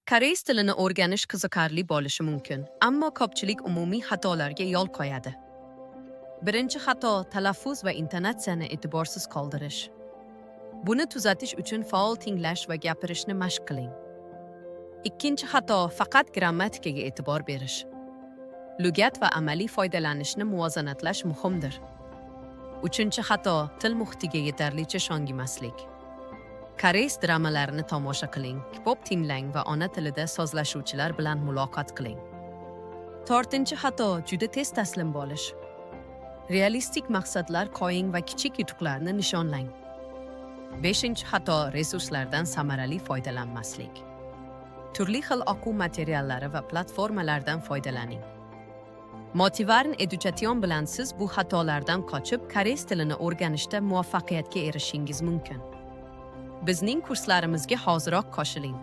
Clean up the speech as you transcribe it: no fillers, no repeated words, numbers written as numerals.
Koreys tilini o'rganish qiziqarli bo'lishi mumkin, ammo ko'pchilik umumiy xatolarga yo'l qo'yadi. Birinchi xato talaffuz va intonatsiyani e'tiborsiz qoldirish. Buni tuzatish uchun faol tinglash va gapirishni mashq qiling. Ikkinchi xato faqat grammatikaga e'tibor berish. Lug'at va amaliy foydalanishni muvozanatlash muhimdir. Uchinchi xato til muhitiga yetarlicha ishonmaslik. Koreys dramalarini tomosha qiling, K-pop tinglang va ona tilida so'zlashuvchilar bilan muloqot qiling. To'rtinchi xato juda tez taslim bo'lish. Realistik maqsadlar qo'ying va kichik yutuqlarni nishonlang. Beshinchi xato resurslardan samarali foydalanmaslik. Turli xil o'quv materiallari va platformalardan foydalaning. Motivarn Education bilan siz bu xatolardan qochib, koreys tilini o'rganishda muvaffaqiyatga erishishingiz mumkin. Bizning kurslarimizga hoziroq qo'shiling.